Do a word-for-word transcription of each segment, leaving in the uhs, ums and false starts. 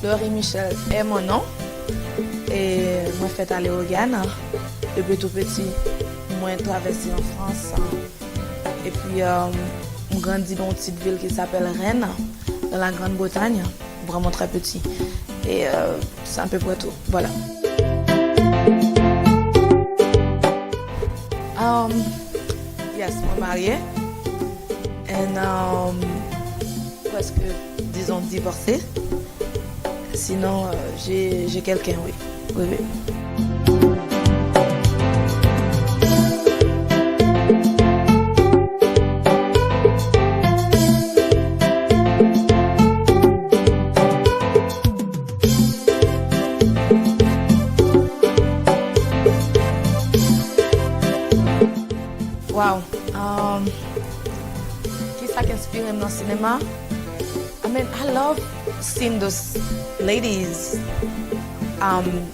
Laurie Michel est mon nom. E mwen fèt a Leyogàn. Depi tou piti, mwen travèse an Frans. Epi, euh, m grandi nan yon ti vil ki apèl Rennes, dans la Grande-Bretagne, vraiment très petit. Et, euh, c'est à peu près tout. Voilà. Um, yes, mwen marye. And, um, prèske, dizon, divòse. Sinon, euh, j'ai, j'ai quelqu'un, oui. Oui, oui. Wow. Um, kisa k enspire m nan sinema? I mean, I love seeing those ladies, um,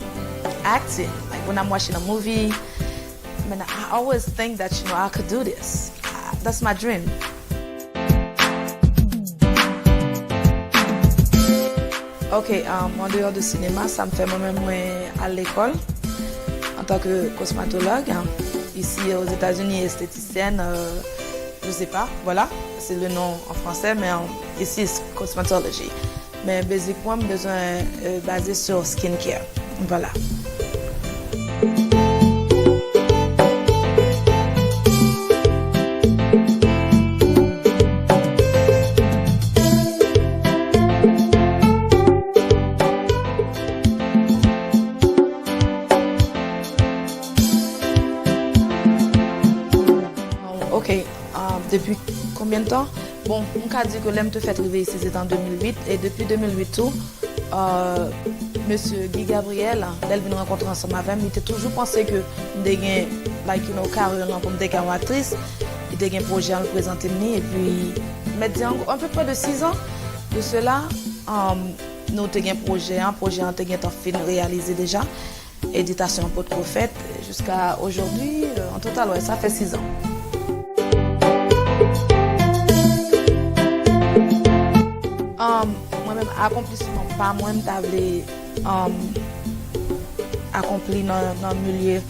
acting. Like when I'm watching a movie, I mean, I always think that, you know, I could do this. Uh, that's my dream. Ok, um, an deyò de sinema, sa m fè mwen menm, mwen al lekòl antanke kosmetològ, hein, ici aux États-Unis, esthéticienne, euh, je sais pas, voilà, c'est le nom en français, mais en, ici, c'est cosmetology. Men basic mwen, m bezwen, euh, baze sur skincare. Voilà. Ok, euh, depi konbyen de tan? Bon, m ka di ke lè m te fèt rive isi, se te an de mil uit, e depi de mil uit tou, euh, mesye Guy Gabriel, lè l vin rankontre ansanm avè m, li te toujou panse ke m te gen, like, you know, karyè lan pou m te ka yon aktris. Li te gen pwojè an, l prezante m li, epi, mèt di, an, à peu près de six ans de cela, um, nou te gen pwojè an, pwojè an te gentan fin reyalize deja. Editasyon an potko fèt, jiska ojodi, euh, an total, wè, sa fè sis an. Um, mwen menm, akonplisman pa mwen, m ta vle, um, akonpli nan, nan milye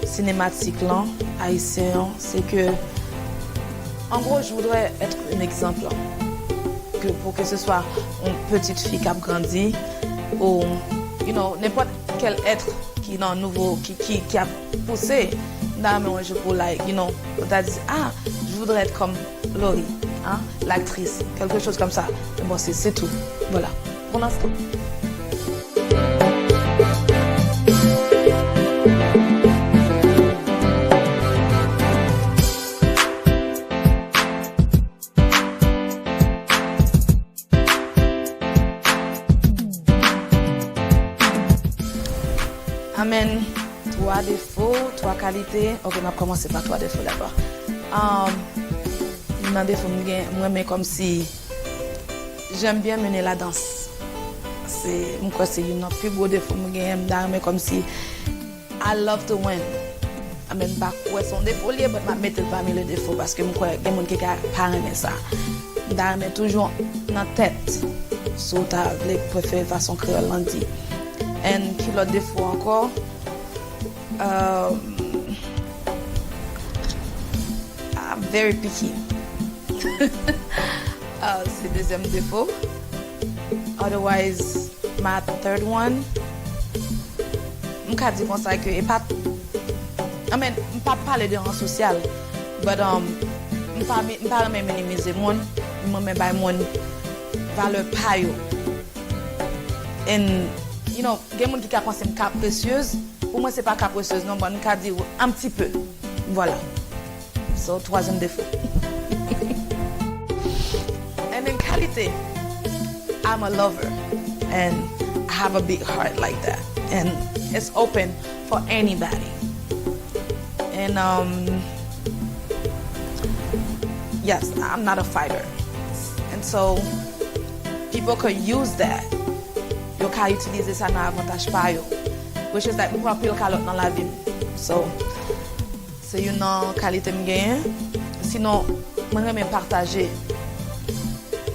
sinematik lan, ayisyen an, se ke, en gros, je voudrais être un exemple. Que pour que ce soit une petite fille k ap grandi, ou, you know, n'importe quel être ki nan nouvo, ki, ki, ki ap pouse, m ta renmen wè jou pou, like, you know, ou ta di, ah, je voudrais être comme Laurie, hein, l'actrice, quelque chose comme ça. Men bon, c'est, c'est tout. Voilà. Pour l'instant. Amèn. Twa defo, twa kalite. Ok, m ap kòmanse pa twa defo dabò. Um, nan defo m gen, m renmen kòmsi, j'aime bien mener la danse. Se, m kwè se youn nan pi gwo defo m genyen. M ta renmen kòmsi I love to win. Amèn, m pa kwè se yon defo li ye, but m ap mete l pami le defo, paske m kwè gen moun ki ka pa renmen sa. M ta renmen toujou nan tèt, si w ta vle prefere fason kreyòl lan di. And ki lòt defo ankò? Um, I'm very picky. Uh, se dezyèm defo. Otherwise, my third one, m ka di konsa ke e pa, I mean, m p ap pale de ran sosyal, but, um, m pa, mi- m pa renmen minimize moun, m renmen bay moun valè pa yo. And, you know, gen moun ki ka panse m capricieuse, pou mwen se pa capricieuse non, but m ka di w un petit peu. Voilà. So, twazyèm defo. And then kalite, I'm a lover and I have a big heart like that. And it's open for anybody. And, um, yes, I'm not a fighter. And so, people could use that. Yo ka itilize sa nan avantaj pa yo. Which is like, m pran anpil kalòt nan lavi m. So, se youn nan kalite m genyen. Sinon, mwen renmen pataje.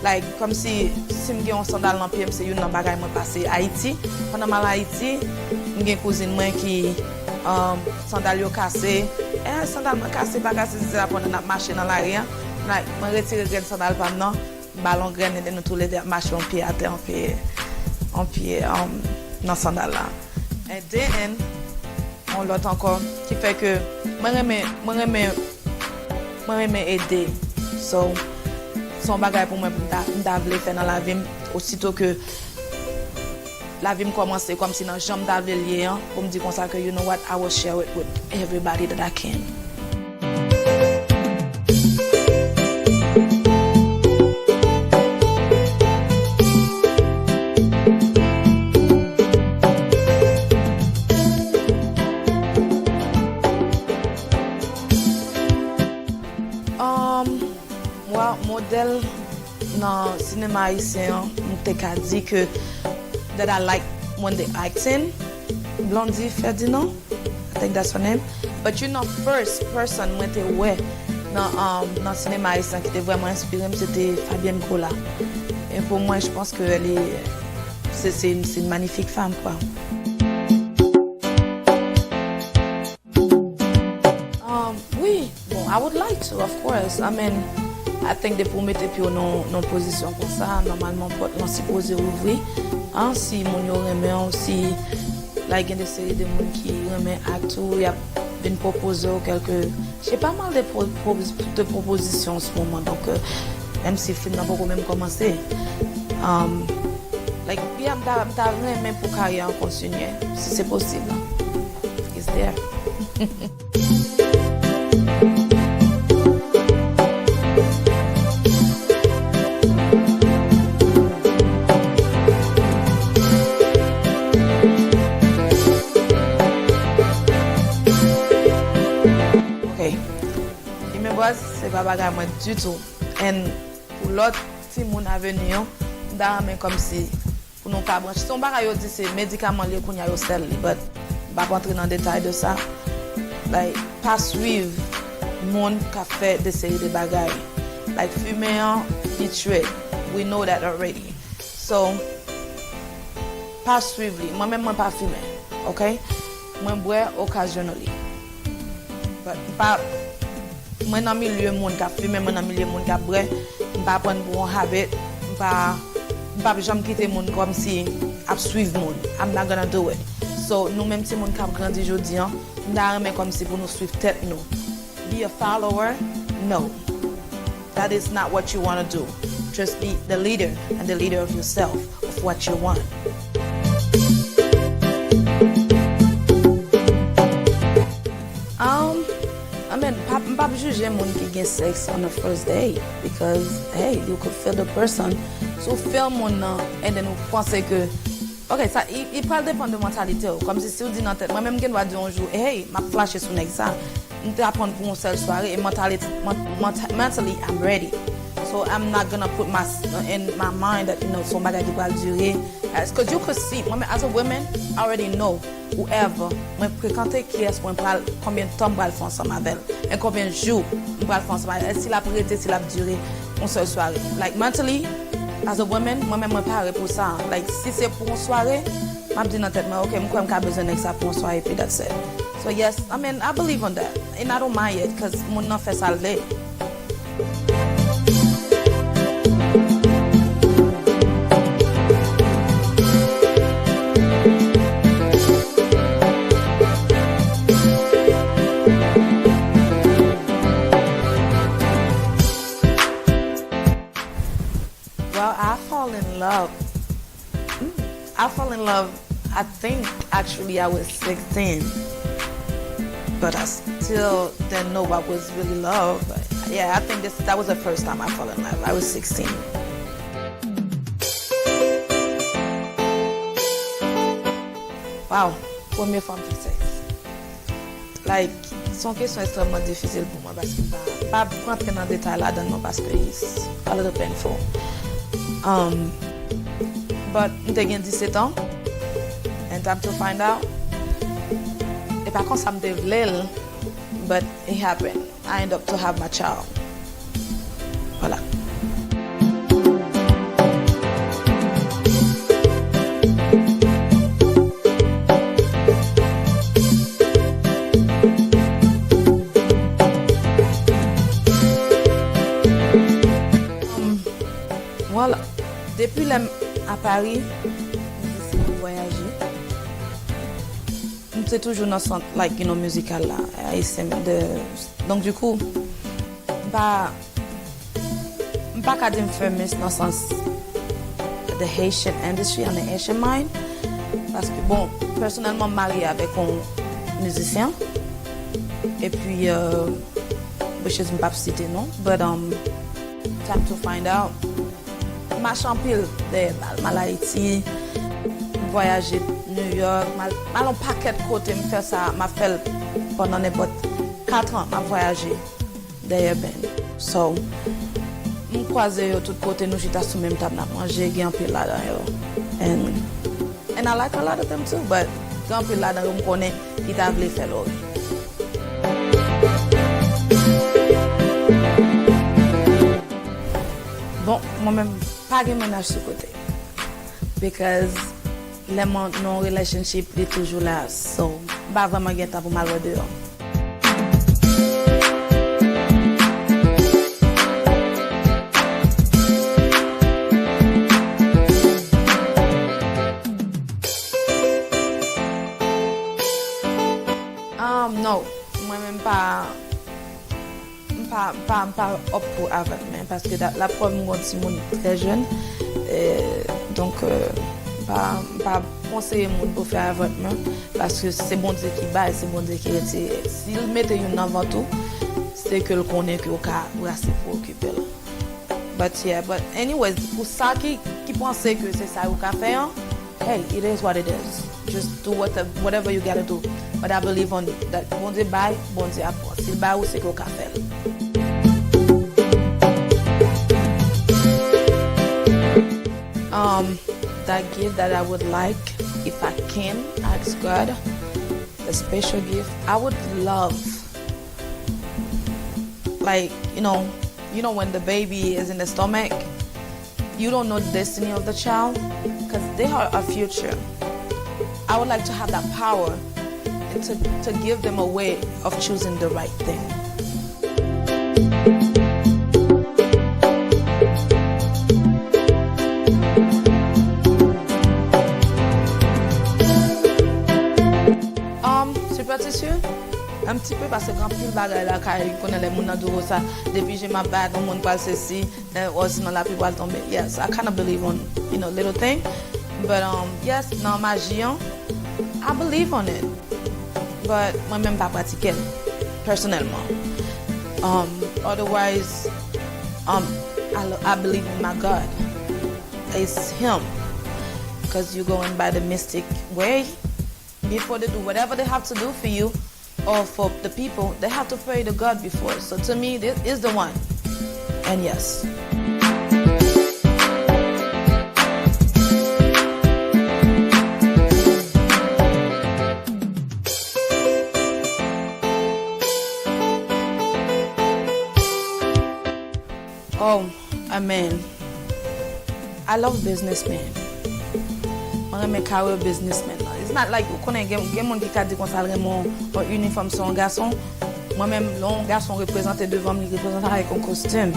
Like, kòmsi, Si m gen yon sandal nan pye m, se youn nan bagay mwen pase Ayiti. Pandan m al Ayiti, m gen kouzin mwen ki, um, sandal yo kase. Eh, sandal mwen kase, bagay sesi sela, pandan n ap mache nan lari a. Like, mwen retire grenn sandal pa m nan, m ba l yon grenn, e nou toulede ap mache yon pye atè, yon pye, yon pye, um, nan sandal la. And then, yon lòt ankò, ki fè ke mwen renmen, mwen renmen, mwen renmen ede. So, se yon bagay pou mwen, pou m ta, m ta vle fè nan lavi m, osito ke lavi m kòmanse kòmsi nan jan m ta vle l ye an, pou m di konsa ke, you know what, I will share it with everybody that I can. Um, Well, modèl nan sinema ayisyen an, m te ka di ke that I like when they acting, Blondie Ferdinand, I think that's her name. But you know, first person mwen te wè nan, um, nan sinema ayisyen ki te vrèman enspire m, se te Fabienne Colas. E pou mwen, je pense que elle est, c'est, c'est une, c'est une magnifique femme, quoi. Um, wi, bon, I would like to, of course. I mean, I think depi w mete pye w nan, nan pozisyon konsa, nòmalman pòt lan sipoze ouvri. An, si moun yo renmen w, si, like, gen de seri de moun ki renmen ak ou, y ap vin pwopoze w kèlke, j'ai pas mal de pro-, pro-, de propositions en ce moment, donc, euh, menm si fim nan poko menm kòmanse. Um, like, yeah, m ta, m ta renmen pou karyè an kontinye, si se posib. It's there. Ok. Fime bwaz, se pa bagay mwen ditou. And pou lòt timoun aveni yo, m ta renmen kòmsi pou nou pa branche. Se yon bagay yo di se medikaman li ye kounye a yo sèl li, but m p ap antre nan detay de sa. Like, pa swiv moun k ap fè de seri de bagay. Like, fimen an, li tchwe. We know that already. So, pa swiv li. Mwen menm, mwen pa fimen, ok? Mwen bwè occasionally. But m pa, mwen nan milye moun k ap fimen, mwen nan milye moun k ap bwè. M pa pran l pou yon habit. M pa, m p ap janm kite moun kòmsi ap swiv moun. I'm not gonna do it. So, nou menm timoun k ap grandi jodi an, m ta renmen kòmsi pou nou swiv tèt nou. Be a follower? No. That is not what you want to do. Just be the leader and the leader of yourself, of what you want. Um, I mean, pa, m p ap jije moun ki gen sèks on the first day, because, hey, you could feel the person. Si w feel moun nan, and then ou panse ke, ok, sa, i, i pral depann de mantalite w. Kòmsi si w di nan tèt, mwen menm gen dwa di yon jou, hey, m ap flache sou nèg sa. M te aprann pou yon sèl sware, e mentally, mentally, I'm ready. So I'm not gonna put my, in my mind that, you know, se yon bagay ki pral dire. As, 'cause you could see, mwen, as a woman, I already know whoever mwen frekante, kiyès mwen pral, konbyen tan m pral fè ansanm avè l, e konbyen jou m pral fè ansanm avè l, si l ap rete, si l ap dire yon sèl sware. Like, mentally, as a woman, mwen menm mwen pare pou sa. Like, si se pou yon sware, m ap di nan tèt mwen, ok, m kwè m ka bezwen nèg sa pou yon sware, epi that's it. So yes, I mean, I believe on that. And I don't mind it, 'cause moun nan fè sa l vle. Well, I fall in love. Mm, I fall in love, I think, actually, I was sixteen. But I still didn't know what was really love. But yeah, I think this, that was the first time I fell in love. I was sixteen. Wow, premye fwa m fè sèks. Like, se yon kesyon ekstrèmman difisil pou mwen, paske m pa, m pa rantre nan detay ladan l non, paske it's a little painful. Um, but m te gen disèt an, and time to find out, e pa konsa m te vle l, but it happened. I end up to have my child. Voilà. A Pari, m di si m ap vwayaje. M te toujou nan sant, like, you know, mizikal la, ayisyen de, donk, dikou, m pa, m pa ka di m famous nan sans the Haitian industry and the Haitian mind, paske, bon, pèsonèlman, m marye avèk yon mizisyen, epi, euh, which is, m p ap site non, but, um, come to find out, m mache anpil dèyè bal. M al Ayiti, m vwayaje New York, m al, m al yon pakèt kote, m fè sa, m ap fè l pandan nenpòt kat an, m ap vwayaje dèyè band. So, m kwaze yo tout kote, nou chita sou menm tab, n ap manje, gen anpil ladan yo. And, and I like a lot of them too, but gen anpil ladan yo m konnen ki ta vle fè lori. Bon, mwen menm, pa gen mennaj sou kote. Because lè mwen nan yon relationship, li toujou la. So, m pa vrèman gen tan pou m al wè deyò. Um, no, mwen menm pa, m pa, m pa, m pa up pou avortment, paske la, la preuve m gon timoun trè jèn, e, donk, e, m pa, m pa konseye moun pou fè avortment, paske se Bondye ki bay, se Bondye ki retire. Si l mete youn nan vant ou, se ke l konnen ke w ka brase pou okipe l. But yeah, but anyways, pou sa ki, ki panse ke se sa yo ka fè an, hey, it is what it is. Just do what the, whatever you gotta do. But I believe on that. Bondye bay, Bondye ap pran. Si l bay ou, se ke w ka fè l. Um, that gift that I would like, if I can ask God, the special gift, I would love, like, you know, you know when the baby is in the stomach, you don't know the destiny of the child, because they are our future. I would like to have that power and to, to give them a way of choosing the right thing. Um, superstition? Un petit peu, paske gen anpil bagay lakay, ou konnen lè moun nan di w sa, depi je m ap bat, yon moun pral sesi, eh, osinon lapli pral tonbe. Yes, I kind of believe on, you know, little thing. But, um, yes, nan maji an, I believe on it. But mwen menm pa pratike l, pèsonèlman. Um, otherwise, um, I, lo- I believe in my God. It's him. Because you going by the mystic way. Before they do whatever they have to do for you or for the people, they have to pray to God before. So to me, this is the one. And yes. Oh, amen. I love businessmen. Mwen renmen kare businessmen nan. It's not like, ou konnen, gen, gen moun ki ka di konsa l renmen yon, yon inifòm se yon gason. Mwen menm, lè yon gason reprezante devan m, li reprezante avèk yon kostim.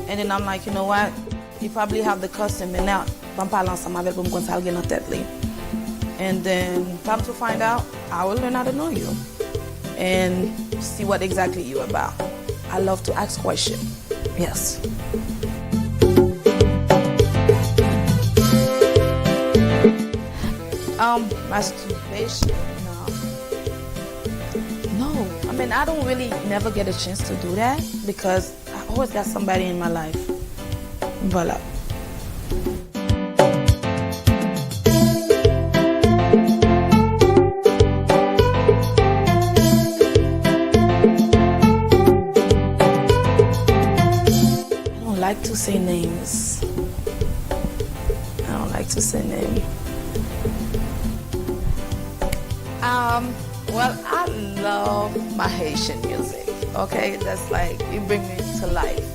And then I'm like, you know what? He probably have the costume, men nan, ban m pale ansanm avè l pou m konn sa l gen nan tèt li. And then, come to find out, I will learn how to know you and see what exactly you about. I love to ask questions. Yes. Um, masturbation. No. No. I mean, I don't really never get a chance to do that because I always got somebody in my life. Voilà. I don't like to say names. I don't like to say name. Um, well, I love my Haitian music. Okay, that's like, you bring me to life.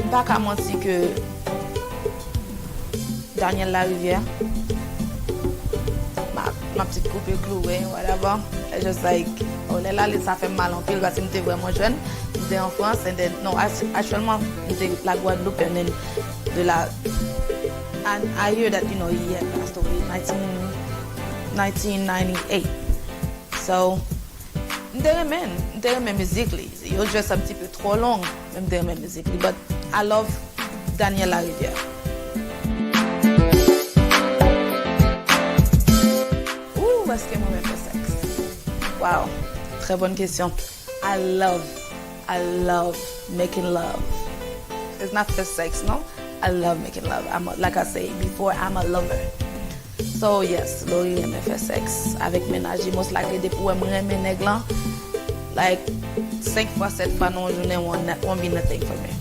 M pa ka manti ke Daniel Larivière, ma, ma petite coupe clouée, whatever. It's just like, oh, lè l ale, sa fè m mal anpil, paske m te vrèman jèn, m te an Frans, and then, non, aktyèlman, m te la Guadeloupe, and then, de la, And I hear that, you know, he had passed away nineteen, nineteen ninety-eight. So, m te renmen, m te renmen mizik li. Yo just un petit peu trop long, men m te renmen mizik li. But I love Daniel Larivière. Ooh, èske mwen renmen fè sèks? Wow, très bonne question. I love, I love making love. It's not for sex, no? I love making love. I'm a, like I say before, I'm a lover. So yes, Lori renmen fè sèks avèk mennaj li. Mwen la ke depi wè mwen renmen nèg lan, like, senk fwa, sèt fwa nan yon jounen won't, won't be nothing for me.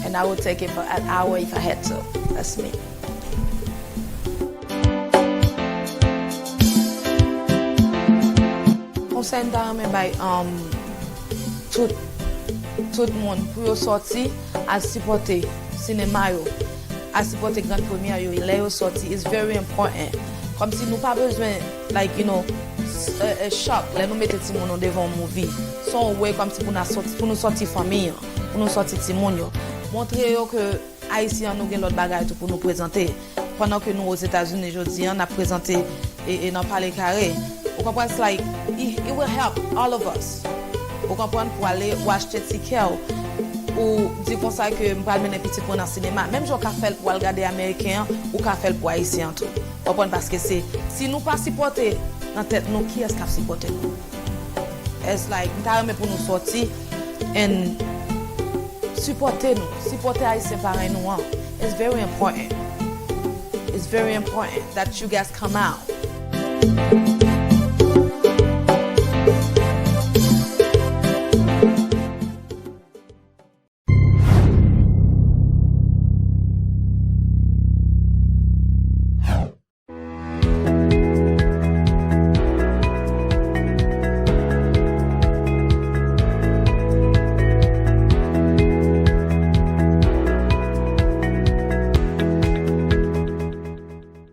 And I would take it for an hour if I had to. That's me. Konsèy m ta renmen bay, um, tout, tout moun pou yo sòti, al sipòte sinema yo, al sipòte Grand Première yo lè yo sòti. It's very important. Kòmsi nou pa bezwen, like, you know, s- eh, eh, chòk lè nou mete timoun nou devan yon movie. Se yon way kòmsi pou nou sòti, pou nou sòti fanmi an, pou nou sòti timoun yo. Montre yo ke Ayisyen an, nou gen lòt bagay tou pou nou prezante. Pandan ke nou Ozetazini jodi an, n ap prezante e, e nan Palé Carré. Ou konprann? It's like, it, it will help all of us. Ou konprann? Pou ale, ou achte tikè w, ou di konsa ke m pral mennen pitit mwen nan sinema. Menm jan w ka fè l pou al gade Ameriken an, ou ka fè l pou Ayisyen an tou. Ou konprann? Paske se, si nou pa sipòte nan tèt nou, kiyès k ap sipòte nou? It's like, m ta renmen pou nou sòti and sipòte nou, sipòte Ayisyen parèy nou an. It's very important. It's very important that you guys come out.